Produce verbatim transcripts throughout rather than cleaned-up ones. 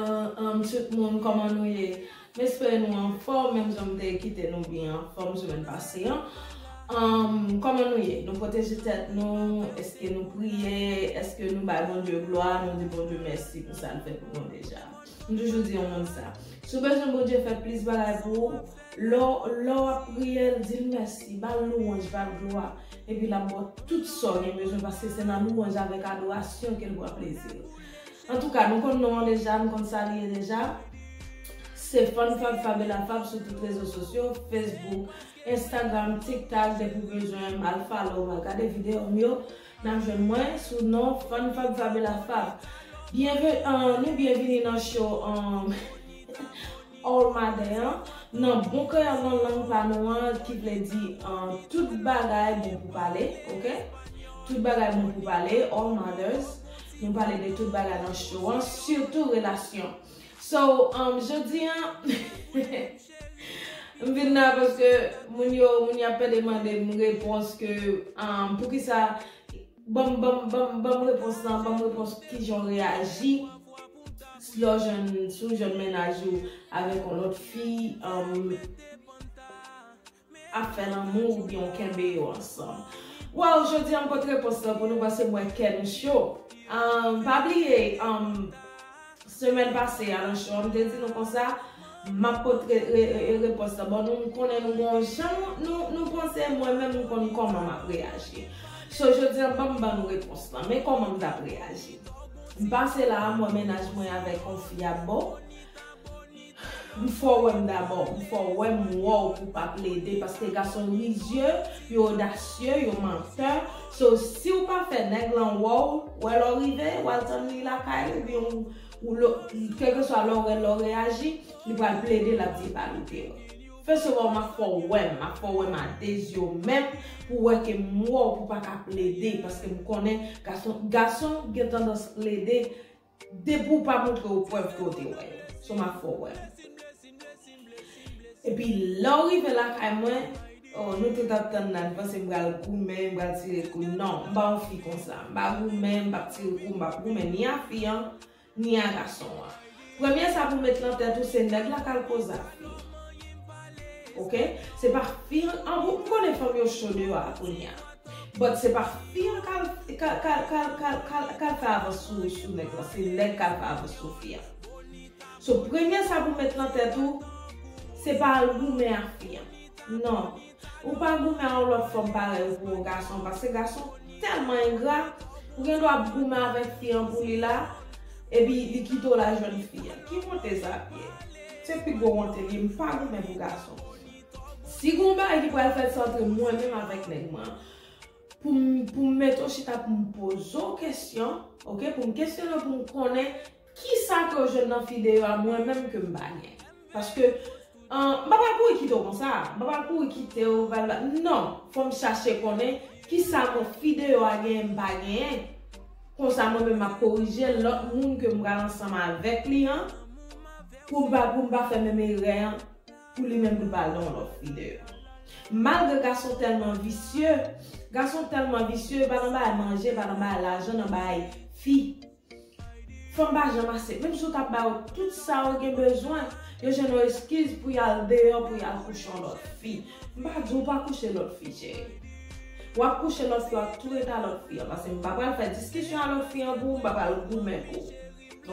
Um, tout moun, kòman nou ye? M espere nou anfòm, menm jan m te kite nou byen anfòm semèn pase an. Um, kòman nou ye? Nou pwoteje tèt nou? Èske nou priye? Èske nou bay Bondye glwa? Nou di Bondye mèsi pou sa l fè pou nou deja. M toujou di yon moun sa. Si w bezwen Bondye fè plis bagay pou ou, lè w, lè w ap priye l, di l mèsi, ba l louwanj, ba l glwa. Epi l ap ba w tout sa w gen bezwen, paske se nan louwanj avèk adorasyon ke l pran plezi l. Antouka, nou konn non an deja, nou konn sa li ye deja. Se Fann Fab Fab e Lafab sou tout rezo sosyo, Facebook, Instagram, TikTok, depi w bezwen m, al follow m, al gade videyo m yo, n ap jwenn mwen sou non Fann Fab Fab e Lafab. Byenve-, ah, nou byenvini nan show, ah, All Mother an. Nan bon kreyòl nan lang pa nou an, ki vle di, ah, tout bagay bon pou pale, oke? Tout bagay bon pou pale, All Mothers. Nou pale de tout bagay nan show an, sitou relasyon. So, um, jodi an, m vin la paske moun yo, moun y ap pede mande m repons ke, um, poukisa, ban m, ban m, ban m, ban m repons lan, ban m repons kijan w reyaji lè w jwenn, si w jwenn mennaj ou avèk yon lòt fi, um, ap fè lanmou oubyen w kenbe yo ansanm. Wow, jodi an m pot repons lan pou nou paske m wè kè nou cho. Um, pa bliye, um, semèn pase a nan show an, m te di nou konsa, m ap pot re, re, re, repons lan. Bon, nou, m konnen nou gon jan nou, nou, nou panse, mwen menm m konn kòman m ap reyaji. So, jodi an, ban m ban nou repons lan. Men kòman m t ap reyaji. M pase la a, m wè mennaj mwen avèk yon fi ap bo. M fè w wè m dabò, m fè w wè m wè w pou pa plede, paske gason rizye, yo odasye, yo mantè. So, si w pa fè nèg lan wè w, wè lè w rive, w al tann li lakay li, oubyen w, ou lo, kèlkeswa lè w wè, lè w reyaji, li pral plede, l ap di e pa li w te wè. Fè se wè w, m ap fè w wè m, m ap fè w wè m a de zye w menm, pou w wè ke m wè w pou pa ka plede, paske m konnen gason, gason gen tandans plede, depi w pa montre yo prèv ke w te wè yo. So, m ap fè w wè. Epi, lè w rive lakay mwen, oh, nou tout ap tann nan, m panse m pral goumen, m pral tire kou. Non, m pa yon fi konsa. M pa goumen, m p ap tire kou, m p ap goumen ni a fi an, ni a gason an. Premye sa pou met lan tèt ou, se nèg la k al koze a fi an. Oke? Se pa fi an, an, m konnen fanm yo cho deyò a kounye a. But se pa fi an k al, k al, k al fè avans sou, sou nèg lan. Se nèg k al fè avans sou fi an. So, premye sa pou met lan tèt ou, se pa al goumen ak fi an. Non. Ou pa goumen ak yon lòt fanm parèy ou pou yon gason, paske gason tèlman engra, ou gen dwa ap goumen avèk fi an pou li la, epi li kite w la jwenn fi an. Ki wonte sa ap ye? Se pi gwo wonte li ye, m pa goumen pou gason. Si gon bagay ki pral fèt, se antre mwen menm avèk nèg mwen an. Pou m, pou m mete w chita, pou m poze w kesyon, oke, pou m kesyone w, pou m konnen kisa ke w jwenn nan fi deyò a, mwen menm ke m pa gen. Paske, an, m pa pral kouri kite w konsa, m pa pral kouri kite w, bla, bla. Non, fò m chache konnen kisa mwen fi deyò a genyen m pa genyen. Konsa mwen menm m ap korije lòt moun ke m pral ansanm avèk li an, pou m pa, pou m pa fè menm erè an, pou li menm li pa al nan yon lòt fi deyò. Malgre gason tèlman visye, gason tèlman visye, pa nan bagay manje, pa nan bagay lajan, nan bagay fi. Fanm pa janm ase. Menm si w t ap ba yo tout sa yo gen bezwen, yo jwenn yon eskiz pou y al deyò, pou y al kouche yon lòt fi. M pa di w pa kouche lòt fi, cheri. W ap kouche lòt fi, w ap tou ret a lòt fi an, paske m pa pral fè diskisyon a lòt fi an pou ou, m pa pral goumen pou ou.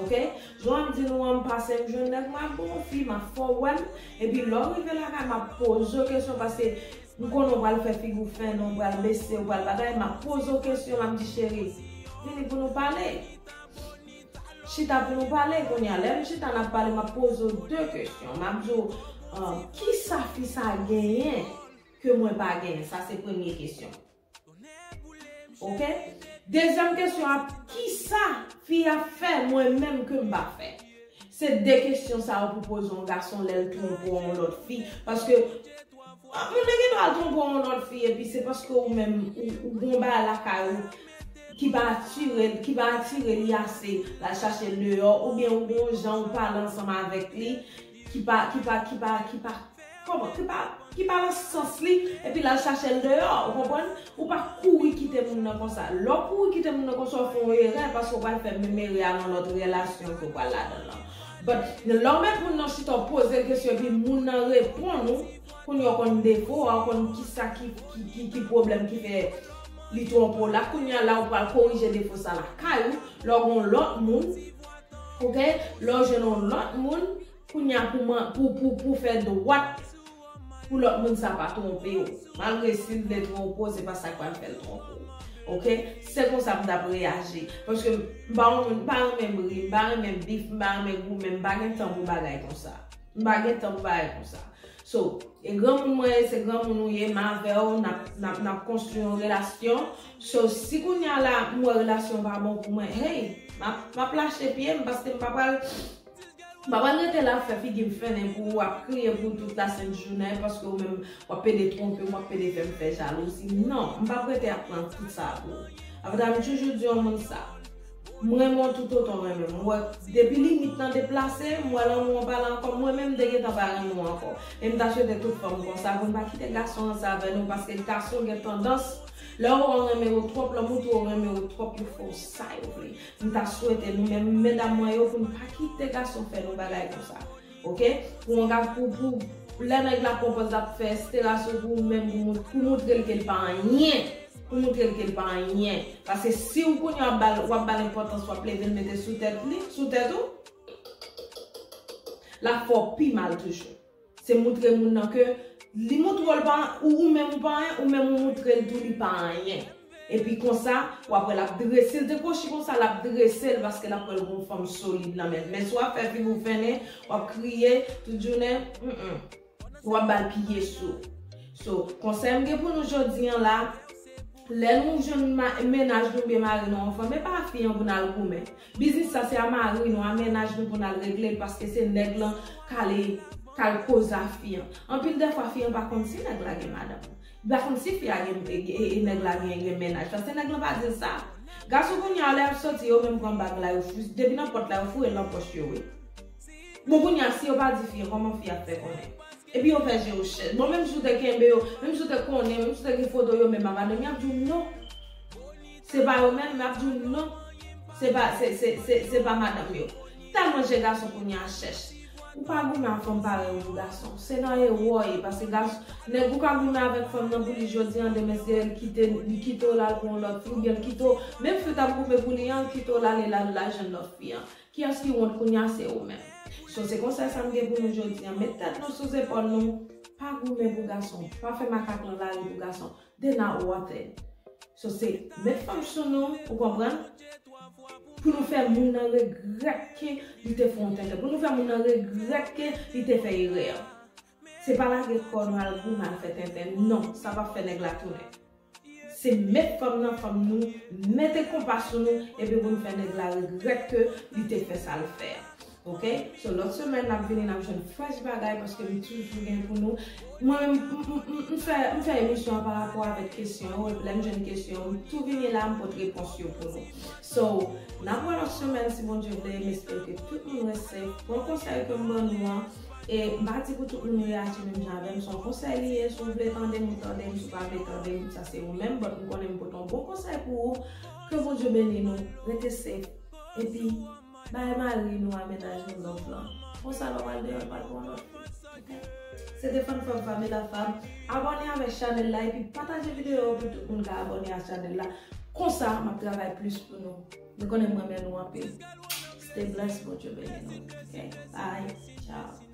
Oke? Jan m di nou an, m pase, m jwenn nèg, m ap bon fi, m ap fè w wè m. Epi lè w rive lakay, m ap poze w kesyon, paske m konnen w pral fè figi w fen, non, w pral bese, w pral bagay, m ap poze w kesyon, m ap di, cheri, vini pou nou pale. Chita pou nou pale, kounye a, lè m chita n ap pale, m ap poze w de kesyon. M ap di w, ah, kisa fi sa genyen ke mwen pa genyen? Sa se premye kesyon. Oke? Dezyèm kesyon a, kisa fi a fè mwen menm ke m pa fè? Se de kesyon sa yo pou poze yon gason lè l twonpe w yon lòt fi. Paske, ah, moun nan gen dwa twonpe w yon lòt fi, epi se paske ou menm, ou, ou gon bagay lakay ou ki pa atire, ki pa atire li ase, l al chache l deyò, oubyen ou gon jan ou pale ansanm avèk li, ki pa, ki pa, ki pa, ki pa kòman, ki pa, ki pa nan sans li, epi l al chache l deyò, ou konprann? Ou pa kouri kite moun nan konsa. Lè w kouri kite moun nan konsa, w fè yon erè, paske w pral fè menm erè a nan lòt relasyon ke w pral ladan l lan. But, lè w met moun nan chita, w poze l kesyon, epi moun nan reponn ou, kounye a w konn defo a, w konn kisa ki, ki, ki, ki pwoblèm ki fè li twonpe w la, kounye a la, ou pral korije defo sa lakay ou, lè w gen yon lòt moun, ok? Lè w jwenn yon lòt moun, kounye a pou, pou, pou, pou fè dwat pou lòt moun sa pa twonpe w. Malgre si l vle twonpe w, se pa sa k pral fè l twonpe w. Ok? Se konsa m t ap reyaji. Paske m pa yon moun, m pa renmen bri, m pa renmen bif, m pa renmen goumen, m pa gen tan pou bagay konsa. M pa gen tan pou bagay konsa. So, e granmoun mwen ye, se granmoun ou ye, m avè w, n ap, n ap, n ap konstwi yon relasyon. So, si kounye a la, m wè relasyon pa bon pou mwen, hey, m ap, m ap lache pye m paske m pa pral M pa pral rete la ap fè figi m fennen pou ou, ap kriye pou tout lasent jounen, paske ou menm w ap pede twonpe m, w ap pede fè m fè jalouzi. Non, m p ap rete ap pran tout sa pou ou. Avantaj m toujou di yon moun sa. M renmen w toutotan w renmen m. M wè depi limit lan deplase, m wè lanmou an pa la ankò. Mwen menm m te gentan pa renmen w ankò. E m ta swete tout fanm konsa pou n pa kite gason ranse avè nou, paske gason gen tandans, lè yo wè w renmen yo twòp, lè m montre w renmen yo twòp, yo fè w sa yo vle. M ta swete nou menm medam mwen yo pou n pa kite gason fè nou bagay konsa. Ok? Pou yon gason, pou, pou lè nèg la pran pòz l ap fè estera sou pou ou menm pou, pou montre l ke l pa anyen. Pou montre l ke l pa anyen. Paske si w kounye a w ap ba l, w ap ba l enpòtans, w ap leve l mete sou tèt li, sou tèt ou, l ap fè w pi mal toujou. Se montre moun nan ke li montre w l pa, ou, ou menm ou pa anyen, ou menm ou montre l tou li pa anyen. Epi konsa, w ap wè l ap drese, si l te kwochi konsa, l ap drese l paske l ap wè l gon fanm solid nan men l. Men si w ap fè figi w fennen, w ap kriye tout jounen, mm, mm, w ap ba l pye sou. So, konsèy m gen pou nou jodi an la, lè nou jwenn ma-, mennaj nou oubyen mari nou anfòm, e pa fi an pou n al goumen. Biznis sa se a mari nou, a mennaj nou pou n al regle l, paske se nèg lan k ale, k al koze a fi an. Anpil dèfwa, fi an pa konn si nèg la gen madanm. Li pa konn si fi a gen, e, e, e nèg la gen, gen mennaj. Paske nèg lan pa di l sa. Gason kounye a, lè y ap soti, yo menm pran bag la, yo fou-, depi nan pòt la, yo foure l nan pòch yo, wi. Bon, kounye a, si yo pa di fi an, kòman fi a ap fè konnen? Epi yo fè je yo chèch. Bon, menm si w te kenbe yo, menm si w te konnen, menm si w te gen foto yo menm a madanm, y ap di w non. Se pa yo menm, y ap di w non. Se pa, se, se, se, se pa madanm yo. Tèlman je gason kounye a chèch. Ou pa goumen a fanm parèy ou pou gason. Se nan erè w ye, paske gason, nèg ou ka goumen avèk fanm nan pou li jodi an, demen se li kite, li kite w l al pou yon lòt fi, oubyen l kite w, menm fi w t ap goumen pou li an, l kite w l ale l al, l al jwenn lòt fi an. Kiyès ki wont kounye a? Se ou menm. So, se konsèy sa m gen pou nou jodi an. Met tèt nou sou zepòl nou. Pa goumen pou gason. Pa fè makak nan lari pou gason. They not worth it. So, se met fanm sou nou, ou konprann? Pou nou fè moun nan regrèt ke li te fè yon tenten. Pou nou fè moun nan regrèt ke li te fè erè. Se pa lage kò nou al goumen al fè tenten. Non, sa p ap fè nèg la tounen. Se met fanm nan fanm nou, mete konpa sou nou, epi pou n fè nèg la regrèt ke li te fè sa l fè a. Ok? So, lòt semèn, n ap vini, n ap jwenn frèch bagay, paske m toujou gen pou nou. Mwen menm, m, m, m, m fè, m fè emisyon an pa rapò avèk kesyon yo, epi lè m jwenn kesyon yo, m tou vini la, m pote repons yo pou nou. So, n ap wè lòt semèn, si Bondye vle, m espere ke tout moun rete safe. Pran konsèy ke m ban nou an, e m pa di pou tout moun reyaji menm jan avè m, se yon konsèy li ye, si w vle tande m, ou tande m, si w pa vle tande m, sa se ou menm, but m konnen m pote yon bon konsèy pou ou, ke Bondye beni nou, rete safe, epi bay mari nou a mennaj nou love lan, konsa lè w al deyò, l pral pran lòt fi, ok? Se te Fann Fanm, Pamela Fab, abòne avèk chanèl la, epi pataje videyo yo pou tout moun ka abòne a chanèl la, konsa m ap travay plis pou nou, nou konnen m renmen nou anpil, stay blessed, Bondye beni nou, ok? Bye, ciao.